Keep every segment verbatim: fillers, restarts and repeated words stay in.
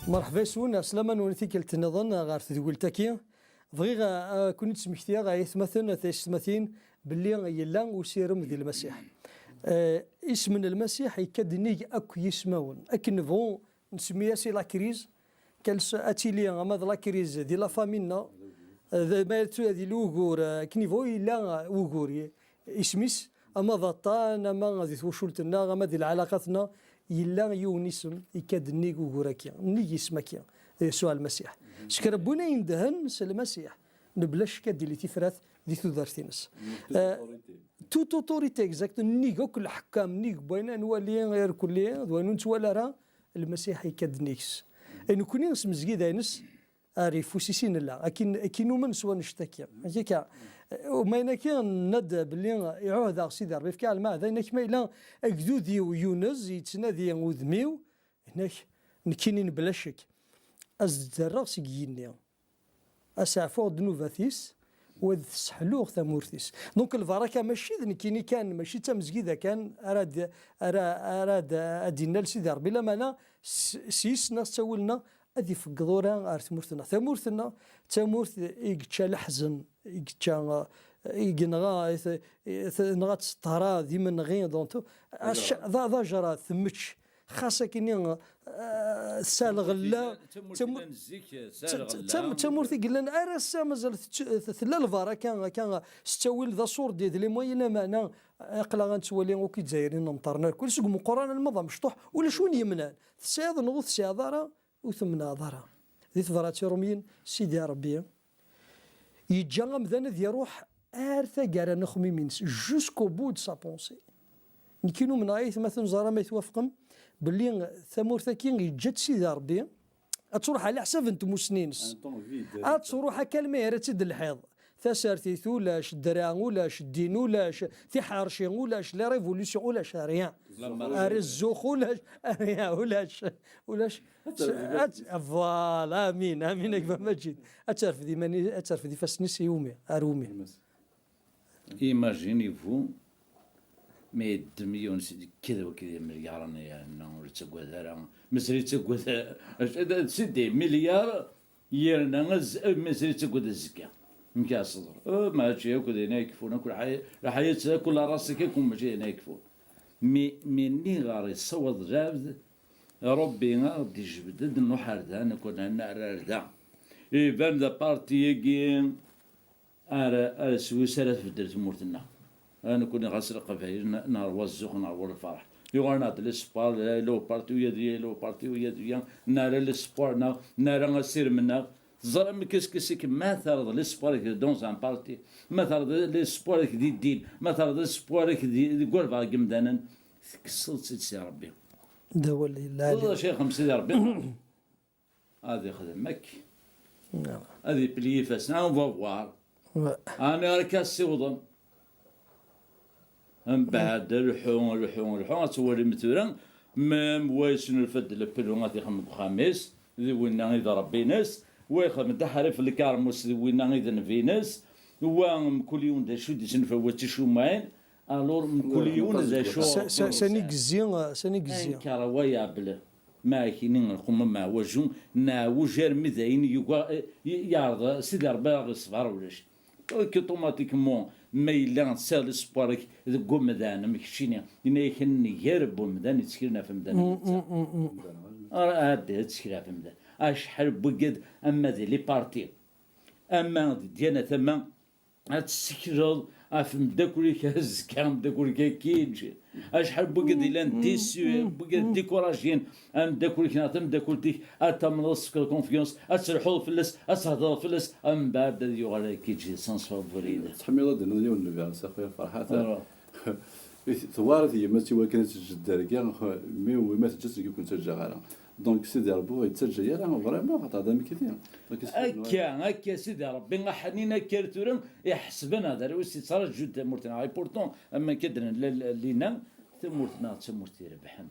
Merḥba yes-wen, ɛeslama-nwen tikkelt nniḍen ɣer tedwilt-agi. Bɣiɣ a, a kun-id-smektiɣ ay atmaten, taysetmatin, belli yella usirem di Lmasiḥ. Eh, isem n Lmasiḥ yekka-d nnig akk yismawen. Akken nebɣu nsemmi-as i la crise, kals ad tili ama d la crise di la famille-nneɣ, eh, d, ma yella di lugur, eh, akken yebɣu yella ugur, i-, isem-is, ama d aṭṭan, ama di twacult-nneɣ, ama di lɛalaqat-nneɣ, yella yiwen isem, yekka-d nnig ugur-agi, nnig isem-agi, Yasuɛ Lmasiḥ. S kra n win ay indehen s Lmasiḥ, nebla ccek ad d-tili tifrat di tudert-ines. Eh, toute autorité, exact, nnig akk leḥkam, nnig n wayen ad nwali irkelli, d wayen ur nettwali ara, Lmasiḥ yekka-d nnig-s. E nekkni s mezgida-ines, ar yeffus-is i nella, akin, akin numen s wanect-agi. Akka, ma ayen akka, nenna-d belli iɛuhdeɣ Sidi Ṛebbi, fkiɣ lmeɛda, inak ma yella agdud-iw yunez, yettnadi udem-iw, inak nekkini bla ccek, ad s-d-zerreɣ seg yigenni, ad s-ɛfuɣ ddnubat-is, u ad tesseḥluɣ tamurt-is. Donc lbaraka mačči d nekkini kan, mačči d tamezgida kan ara d-, ara, ara d-, ad d-innal Sidi Ṛebbi, lamana s, s yis-neɣ, s ttawil-nneɣ, ad ifeggeḍ ura ar tmurt-nneɣ. Tamurt-nneɣ d tamurt i yečča leḥzen, i yečča, i yenɣa, i t-, i t-, tenɣa-tt ṭṭra d imenɣi, donc, aca-, d, d ajrad, temmečč. Xas akkenni, eh, tesɛa lɣella, d tamurt tamu-, yellan zik, tesɛa ta-, ta-, lɣella. Tam-, tamurt i yellan ar ass-a mazal tett-, tella lbaraka, akka s ttawil d aṣurdi d les moyens, lameɛna aql-aɣ ad nettwali akk Izzayriyen nṭerren irkul, seg umeqqran alma d amecṭuḥ, ulac win yemnan. Tesɛiḍ neɣ ur tesɛiḍ ara, ur temneɛḍ ara. Di tebrat i Rumyen, Sidi Ṛebbi yeǧǧa amdan ad iruḥ ar taggara n uxemmim-ines, jusqu'au bout de sa pensée. Nekki numneɣ, ay atmaten, ẓer ma twafqem, belli tamurt-agi yeǧǧa-tt Sidi Ṛebbi, ad truḥ ɛla ḥsab n tmussni-ines. Un temps vide. Ad truḥ akka almi ara tt-id-telḥiḍ. Tasertit ulac, ddreɛ ulac, ddin ulac, tiḥerci ulac, les révolutions ulac, rien. Ar zzux ulac, rien ulac, ulac. Ad terfed ifassen-is. Ad, voilà, amin, amin, a gma Maǧid. Ad terfed iman-i-, ad terfed ifassen-is i umi, ar umi. Imagine-vous, ma yeddem yiwen s-, ked wakid imelyaṛen, yerna ur yettaggad ara. Mazal yettaggad ara. C'est des milliards, yerna az-, mazal yettaggad azekka. Amek ara s-teḍru? Eh, mačči akk d ayen ara yekfun, akk lḥaya-, lḥayat, akk la race-ik, akk mačči d ayen ara yekfun. Mi, mi nniɣer yessawaḍ lɛebd, Ṛebbi ad ɣ-d-ijbed, ad nruḥ ar da, nekk ad nerr ar da. Iban d aparti-agi ara, ara s wis ara tbeddel tmurt-nneɣ. A nekkni ɣas Leqbayel n-, nerwa zzux, nerwa lferḥ. Yuɣal-aɣ-d l'espoir, yella uparti uya d uya, yella uparti uya d uya, nerra l'espoir-nneɣ, nerra asirem-nneɣ. Teẓram, qu'est-ce que c'est que ma terreḍ l'espoir-ik dans un parti, ma terreḍ l'espoir-ik di ddin, ma terreḍ l'espoir-ik di, deg walbeɛḍ n yimdanen, tekkseḍ-tt-id si Ṛebbi. D awal yellan. Teẓriḍ acu ixdem Sidi Ṛebbi? Ad ixdem akk. Ad ipleyyi ifassen, on va voir. Aniɣer akka ssiwḍen. Mbeɛd, lḥu, lḥu, lḥu, ad twalim tura, même wa yesnulfa-d le pelu ad t-ixdem deg uxxam-is, d winna i d Ṛebbi-ines, wa ixdem-d aḥrif n lkarmus, d winna i d nnbi-ines, wa mkul yiwen d acu i d-yesnulfa, wa d ticumaɛin, alors mkul yiwen d acu. Sa-, sa-, sani gezzi, sani gezzi. Ankar wa yeɛbel, ma akini lqum meɛwaju, neɛwuj armi d ayen yuga, eh, y-, yeɛreḍ Sidi Ṛebbi ar ṣṣber ulac. Donc, automatiquement, ma yella tesɛiḍ l'espoir-ik deg umdan, am keččini, yenna-yak nnger n umdan yetteklen ɣef umdan am netta. Ara ɛeddi ad tettkel ɣef umdan. Acḥal n wigad, ama di les partis, ama di ddyanat, ama ad tettekleḍ ɣef umeddakel-ik azekka, ameddakel-ik ad k-yeǧǧ. Acḥal n wigad yellan déçus, wigad découragés, ameddakel-ik neɣ tameddakelt-ik, ad tamneḍ, ad tefkeḍ confiance, ad telḥuḍ fell-as, ad thedreḍ fell-as, mbeɛd ad yuɣal ad k-yeǧǧ sans favori. Tḥemmleḍ ad d-tiniḍ yiwen n lbiɛs, a xuya Ferḥat. Tewɛer-it yemma-s i wakken ad teǧǧ dderya, mi, mi ma teǧǧa-tt, nekk ur ken-ttaǧǧaɣ ara. Donc, Sidi Ṛebbi ur yettaǧǧa ara, vraiment, xaṭer d amekdi. Donc, akka, akka, Sidi Ṛebbi aḥnin akka ar tura, iḥesben ad ara wis yettraǧu tamurt-nneɣ. Et pourtant, am akka d-nella lina, tamurt-nneɣ d tamurt irebḥen,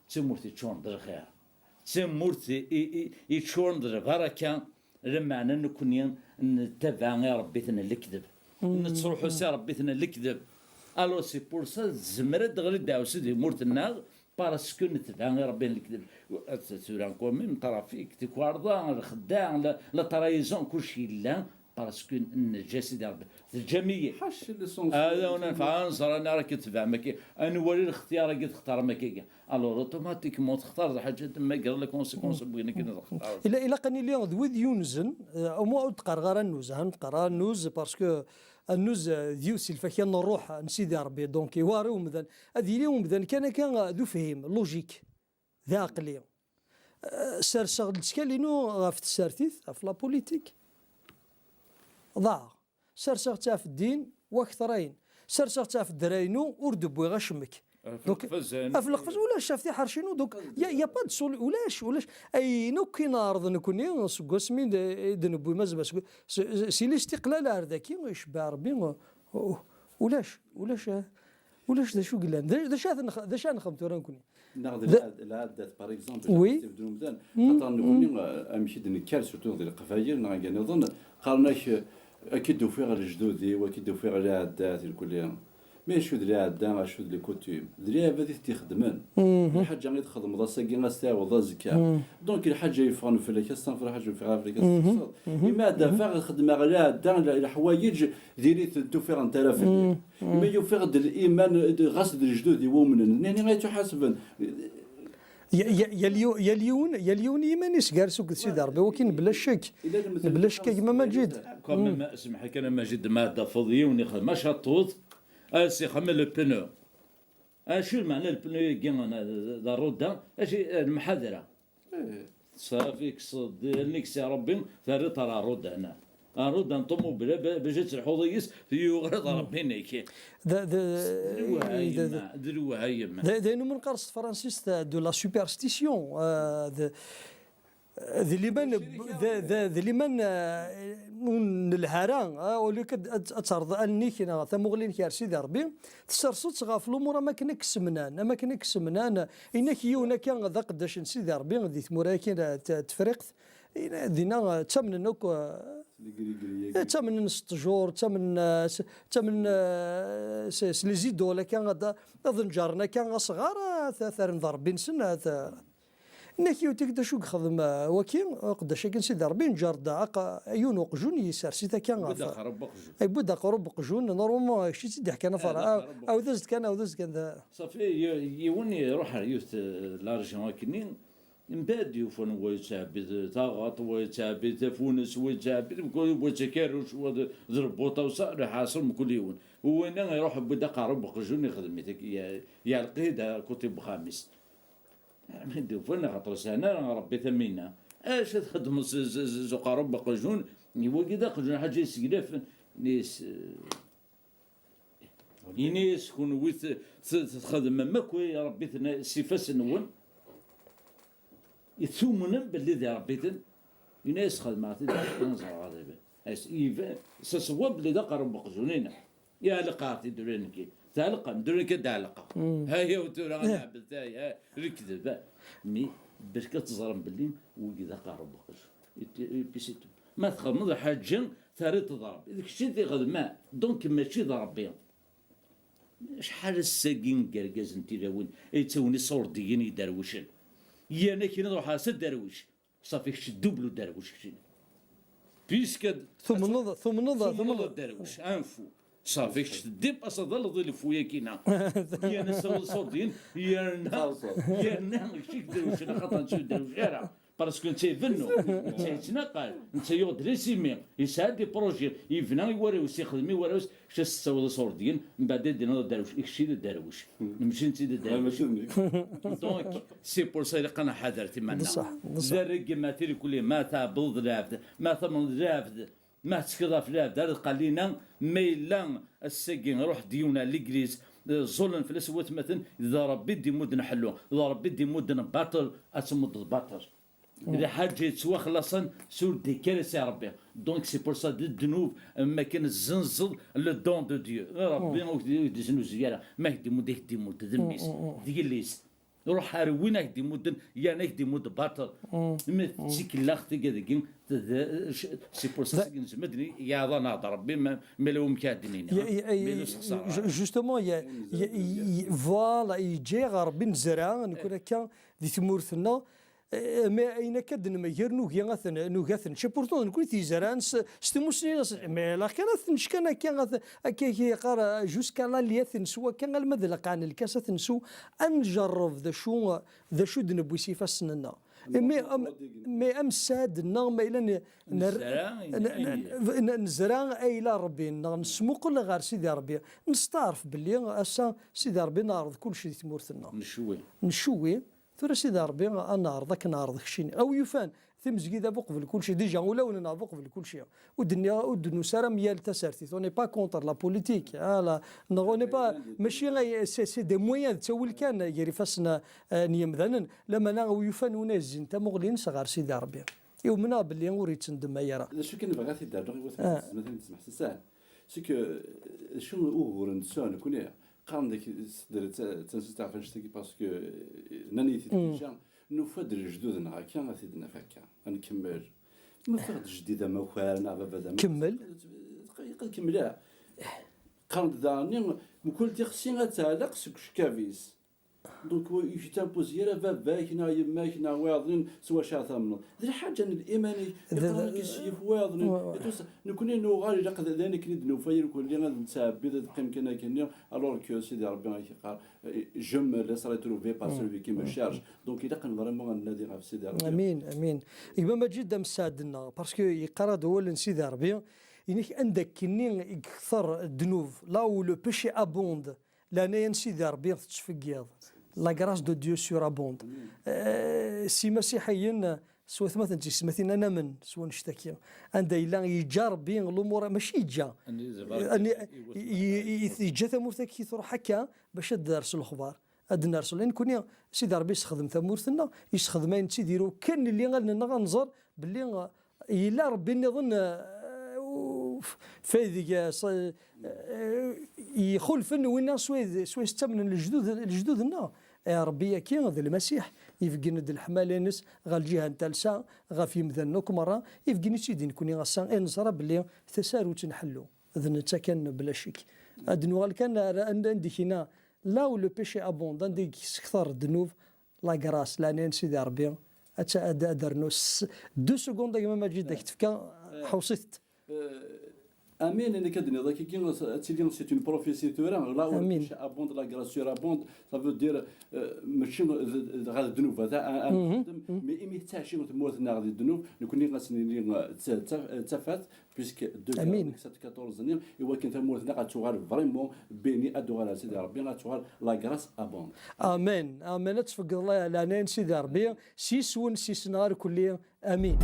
d tamurt yeččuren d lxir, d tamurt i, i, i, yeččuren d lbaraka, lameɛna nekkni nettabaɛ iṛebbiten n lekdeb, nettruḥu s iṛebbiten n lekdeb. Alors, c'est pour ça, tezmer ad d-teɣli ddeɛwessu di tmurt-nneɣ, Parce que netbeɛ i Ṛebbi n lekdeb. Tura, quand même, trafic, tukerḍa, lxedɛa, la, la trahison, kullec yella, parce que neǧǧa Sidi Ṛebbi. Teǧǧam-iyi. Ḥaca le sens. Ad awen-anfeɛ, ad nẓer anwa ara k-tebɛem akka, ad nwali lextyar-agi textarem akka. Alors, automatiquement, textareḍ lḥaǧa, temmager la conséquence n wayen akken i textareḍ. Ila-, ilaq ad nili d wid yunzen, eh, au moins ur d-qqareɣ ara annuz, ha, ur d-qqareɣ ara annuz, parce que annuz, eh, d yiwet si lfakya n ṛṛuḥ n Sidi Ṛebbi, donc, iwari umdan, ad yili umdan kan akka, eh, d ufhim, logique, d aɛeqli. Eh, serseɣ-d lettkal-inu ɣef tsertit, ɣef la politique. Ḍaɛeɣ. Serseɣ-tt ɣef ddin, wakter ayen. Serseɣ-tt ɣef ddra-inu, ur d-wwiɣ acemmek. Donc, ɣef leqfez, ulac, ɣef tiḥerci-inu, donc, y a, y a pas de solu-, ulac, ulac. Ayen akk i neɛreḍ nekni, seg wasmi d, i d-newwi Mazba, seg, s, s, si listiqlal ar daki, icebbeɛ Ṛebbi, u-, ulac, ulac, ulac d acu yellan. D, d acu ara nx-, d acu ara nexdem tura nekni? Neɣ d lɛad-, lɛaddat, par exemple, oui, tifdun umdan. Xaṭer nekni, eh, amek i d-nekker, surtout di Leqbayel, neɣ anga nniḍen, qqaren-ak, eh, ad k-id-ufiɣ lejdud-iw, ad k-id-ufiɣ lɛaddat, irkelli. Mais acu d lɛadda, acu d les coutumes? D lɛibad i t-ixedmen. Lḥaǧa i txedmeḍ ass-agi, ad s-tɛiwdeḍ azekka. Donc, lḥaǧa yeffɣen fell-ak, ass-a lḥaǧa yeffeɣ fell-ak, ad s-tefseḍ. Imi ad d-afeɣ, xedmeɣ lɛadda, le-, leḥwayeǧ, diri-t, tufiɣ n tara fell-i. Imi yufiɣ-d liman, d-, ɣas d lejdud i wumnen, nini ay ttḥasben. Ya-, ya-, yal yiw-, yal yiwen, yal yiwen i yiman-is gar seg Sidi Ṛebbi, wakin bla ccek. Bla ccek, a gma Maǧid. Quand même, semḥ kan a Maǧid, ma d-tafeḍ yiwen ixdem acaṭuḍ, a s-ixdem le pneu. Acu lmeɛna le pneu-agi, d, d, d ṛṛuda? Acu, lemḥadra. Safi, kkseḍ-d allen-ik si Ṛebbi, terriḍ ɣer ṛṛuda-nni. Ṛṛuda n ṭumubil, ba-, bac ad telḥuḍ yis, yuɣal d Ṛebbi-inek. D, d, d lewhayem, d, d, d lewhayem. D, d ayen umi neqqar s tefransist, euh, de la superstition, euh, d, d liman, d, d, d liman, euh, ur nelha ara, euh, au lieu que ad, ad, ad terreḍ allen-ik neɣ tamuɣli-inek ar Sidi Ṛebbi, tesserseḍ-tt ɣef lumuṛ am akken ad k-semnan, am akken ad k-semnan, inak yiwen akka d aqeddac n Sidi Ṛebbi di tmura-agi n T-, Tefriqt, ina-, dinna, eh, ttamnen akk, eh, ttamnen s ṭṭjur, ttamnen, eh, s, ttamnen, eh, s, s les idoles akka, ad, ad nǧaren akka asɣar, eh, t-, terren d Ṛebbi-nsen, eh, t-, inak yiwet-ik d acu yexdem, eh, waki, aqeddac-agi n Sidi Ṛebbi, nǧar-d aqa-, yiwen uqjun, yessers-it akka ɣef, yewwi-d aqerrub uqjun. Yewwi-d aqerrub uqjun, normalement, kečč i tt-id-iḥkan a Ferḥan, awd-as-d kan, awd-as-d kan da. Safi, y-, yiwen iruḥ ar yiwet, eh, la région akkenni, mbeɛd yufa wa yettɛebbid taɣaṭ, wa yettɛebbid tafunast, wa yettɛebbid mkul, wa d takerruct, wa d, d lbuṭa, u sa, lḥaṣel mkul yiwen. U winna iruḥ yewwi-d aqerrub uqjun, ixdem-it, ya-, yeɛleq-it-id côté n uxxam-is. Mi d-ufan, axaṭer sɛan ara Ṛebbi tamina. Acu txeddmeḍ s, s, s, s uqerrub aqjun? Wagi d aqjun, ḥaǧa yesseglafen. Nis, ini-as, kunwi t-, t-, txedmem akk i Ṛebbi-ten s ifassen-nwen, i tumnem belli d Ṛebbi-ten? Ini-as, xedmeɣ-t-id, ẓreɣ ad iban. As-, iban, s ṣṣwab belli d aqerrub uqjun-ina. Iɛelleq-aɣ-t-id ula d nekki. Tɛelqem, d ula d nekki ad d-ɛelqeɣ. Ha-ya-w tura ad nɛebbed, ha-ya, lekdeb, ha. Mi, berk ad teẓrem belli wigi d aqerrub uqjun. Et puis c'est tout. Ma txedmeḍ lḥaǧa, terriḍ-tt d Ṛebbi. D kečč i t-ixedmen, donc mačči d Ṛebbi. Acḥal ass-agi n yergazen n tilawin ay yettawin iṣurdiyen iderwicen. Yerna kra ruḥ-as aderwic. Safi kečč double uderwic keččini. Puisque tumneḍ, tumneḍ, tumneḍ tumneḍ. Aderwic, un fou. Safi kečč teddipaseḍ d leḍil fou-yagi-na. Yerna sawḍ iṣurdiyen, yerna, yerna kečč i iderwicen, xaṭer netta ur iderwic ara. Parce que netta ibennu, netta yettnaqal, netta yuɣ-d les semis, yesɛa des projets, yebna i warraw-is, yexdem i warraw-is, kečč ad s-tessawḍ iṣurdiyen, mbeɛd ad d-tiniḍ aderwic, i kečč i d aderwic. Mačči netta i d aderwic. Donc, c'est pour ça ilaq ad nḥader iman-nneɣ. Bṣaḥ, bṣaḥ. D argem a tirkuli, ma tɛebbdeḍ lɛebd, ma tamneḍ lɛebd, ma tettekleḍ ɣef lɛebd, ar lqalina, ma yella ass-agi iruḥ-d yiwen ar l'église, eh, ẓẓullen fell-as watmaten, d Ṛebbi i d-immudden ḥellu, d Ṛebbi i d-immudden baṭel, ad tmuddeḍ baṭel. Lḥaǧa yettwaxlaṣen s ur d-ikka ara si Ṛebbi. Donc, c'est pour ça, d ddnub, am akken tezzenzeḍ le don de Dieu. Ṛebbi ur k-d-, ur k-d-iznuzuy ara. Ma k-d-imudd, ak-d-imudd, d mmi-s, d yelli-s. Ruḥ ar win ak-d-imudden, yerna ak-d-imudd baṭel. Ma d tikellax tiga dagi, c'est pour ça, seg nezmer ad d-nini, yeɛḍa-neɣ-d Rebbi, ma, ma la wamek ad d-nini, ha? Ma la sexṣar. Justement, voilà, yeǧǧa-yaɣ Rebbi nezra, nekkni akka, di tmurt-nneɣ. Eh, mais ayen akka d-nemger, nugi ad ten-, nugi ad ten-nečč. Pourtant, nekkni tizran s, s tmusni, s, mais la kan ad ten-nečč kan akka, ad, akka i yeqqar, eh, jusqu'à la lit ad ten-nsew akka, alma d lqaɛ n lkas ad ten-nsew, ad njerreb d acu, d acu d-newwi s ifassen-nneɣ. Mais am, mais am ssaɛd-nneɣ, ma yella n-, nezra, n-, n-, nezra ayla Rebbi-nneɣ, nesmuqel ɣer Sidi Rebbi, nesteɛref belli ass-a Sidi Rebbi neɛreḍ kullec di tmurt-nneɣ. Ncewwi. Ncewwi. Tura Sidi Rebbi ad neɛreḍ, ad k-neɛreḍ keččini. A wi yufan, timezgida buqbel kulci, déjà ulawen-nneɣ buqbel kulci. Ur d-nniɣ, ur d-nusi ara am yal tasertit. On n'est pas contre la politique, hein, la, neɣ on n'est pas, mačči ay, c'est, c'est des moyens, d ttawil kan gar ifassen, eh, n yemdanen, lamana a wi yufan win ay zzin tamuɣli-ines ɣer Sidi Rebbi. I umneɣ belli ur yettendemay ara. D acu kan bɣiɣ ad t-id-rnuɣ i watmaten d tezmatin d tmeḥsasat. C'est que, euh, acu uguren d sɛan nekkni, qqaren-d ak-, s-, d-, d-, d-, d-, parce que, euh, nnan-iyi-t-id déjà, nufa-d lejdud-nneɣ akka, ad t-id-naf akka, ad nkemmel. Ma ufiɣ-d jeddi d amakar, neɣ baba d amakar. Kemmel. Qqaren-d daɣen, mkul tixsi ad teɛleq seg ucekkab-is. Donc, ur, ur k-ttampuzi ara baba-k neɣ yemma-k neɣ wayeḍnin s wacu ara tamneḍ. D lḥaǧa n liman-ik, d, iqreb-ik s yif wayeḍnin. Nekkni nuɣal ilaq d, d ayen akken i d-nufa irkelli ad nettɛebbid, ad qqim kan akkenni, alors que Sidi Rebbi ak-iqqar, eh, je me laisserai trouver par celui qui me cherche. Donc, ilaq n vraiment ad nnadi ɣef Sidi Rebbi. Amin, amin. Gma Maǧid, d amsaɛd-nneɣ, parce que yeqqar-d wawal n Sidi Rebbi, inek anda akkenni i yekter ddnub, là où le péché abonde, Leɛnaya n Sidi Ṛebbi tettfeggiḍ. La grâce de Dieu surabonde. Eh, s imasiḥiyen, s watmaten d teysetmatin, ad namen s wannect-agi. Anda yella, yeǧǧa Ṛebbi lumuṛ, mačči yeǧǧa. Yeǧǧa tamurt-agi truḥ akka bac ad d-ters lexbaṛ. Ad d-ners. Nekkni, Sidi Ṛebbi yessexdem tamurt-nneɣ, yessexdem ayen d tidiru kan, nelli allen-nneɣ ad nẓer belli, eh, yella Ṛebbi nniḍen, eh, f-, faydeg, eh, s-, eh, ixulfen winna s wayd-, s ways ttamnen lejdud, lejdud-nneɣ. Eh, Ṛebbi-agi d Lmasiḥ, ibeggen-d leḥmala-ines ɣer lǧiha n talsa, ɣef yimdanen akk merra, ibeggen-itt-id i nekkni ass-a, i neẓra belli tasarut n ḥellu, d netta kan bla ccek. Ad nuɣal kan ar anda, anda i k-yenna, là où le péché abonde, anda i yessekter ddnub, la grâce, leɛnaya n Sidi Ṛebbi, ad ta-, ad, ad d-rnu s-, deux secondes, a gma Maǧid, ad k-tefka, ḥewṣit-t. Eh, amin, nekk ad d-nniḍ, akkagi, ad tili, c'est une prophétie tura, là où le péché abonde, la grâce surabonde, ça veut dire, eh, mačči d, d, ɣer ddnub, ad, ad, ad nexdem, mais imi tettɛici tmurt-nneɣ di ddnub, nekkni ad s-nini, eh, d ta-, d ta-, d tafat, puisque deux, amin, sept quatorze-nni, i wakken tamurt-nneɣ ad tuɣal vraiment béni, ad tuɣal ar Sidi Ṛebbi, ad tuɣal la grâce abonde. Amen, amen, ad tfeggeḍ la-, leɛnaya n Sidi Ṛebbi, s yiswen, s yisneɣ irkelli, amin.